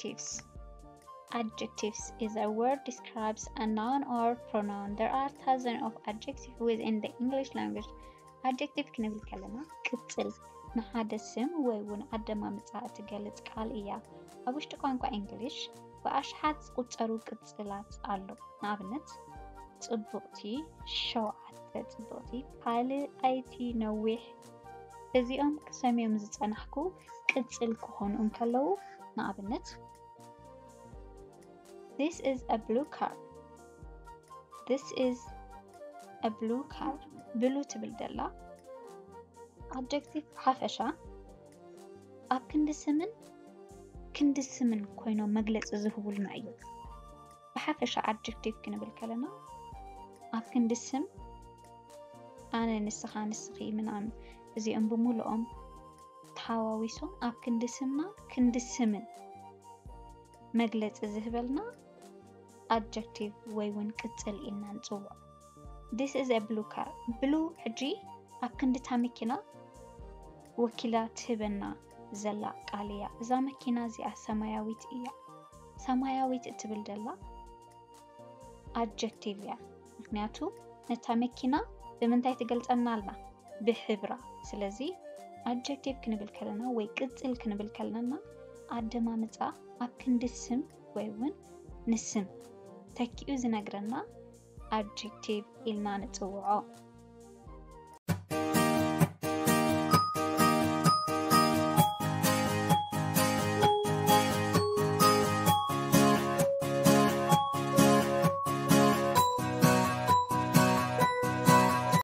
Adjectives. Adjectives is a word describes a noun or pronoun. There are thousands of adjectives within the English language. Adjective ክንብል ከለና ቅጽል ንሓደ ስም ወይ እውን ኣደማምጻ እትገልጽ ቃል እያ። ኣብ ውሽጢ ቋንቋ እንግሊሽ ብኣሽሓት ዝቑጸሩ ቅጽላት ኣሎ። ንኣብነት ጽቡቕቲ፣ ሸውዓተ ጽቡቕቲ፣ ካልኣይቲ ነዊሕ። እዚኦም ክሰምዮም ዝጸናሕኩ ቅጽል ክኾኑ እንከለዉ፣ ንኣብነት This is a blue car. This is a blue car. ብሉ ትብል ደላ ኣድጀክቲቭ ብሓፈሻ ኣብ ክንዲ ስምን ክንዲ ስምን ኮይኖም መግለጺ ዝህቡልና እዩ። ብሓፈሻ ኣድጀክቲቭ ክንብል ከለና ኣብ ክንዲ ስም ኣነ፣ ንስኻ፣ ንስኺ ምናምን እዚኦም ብምሉኦም ተሓዋዊሶም ኣብ ክንዲ ስምናን ክንዲ ስምን መግለጺ ዝህበልና ኣድጀክቲቭ ወይ እውን ቅጽል ኢልና ንጽውዖ። This is a blue car. ብሉ ሕጂ ኣብ ክንዲ እታ መኪና ወኪላ ትህበና ዘላ ቃል እያ። እዛ መኪና እዚኣ ሰማያዊት እያ። ሰማያዊት እትብል ደላ ኣድጀክቲቭ እያ። ምክንያቱ ነታ መኪና ብምንታይ ትገልጸና ኣላ? ብሕብራ። ስለዚ ኣድጀክቲቭ ክንብል ከለና ወይ ቅጽል ክንብል ከለና ኣደማምጻ ኣብ ክንዲ ስም ወይ እውን ንስም ተኪኡ ዝነግረና ኣድጀክቲቭ ኢልና ንጽውዖ።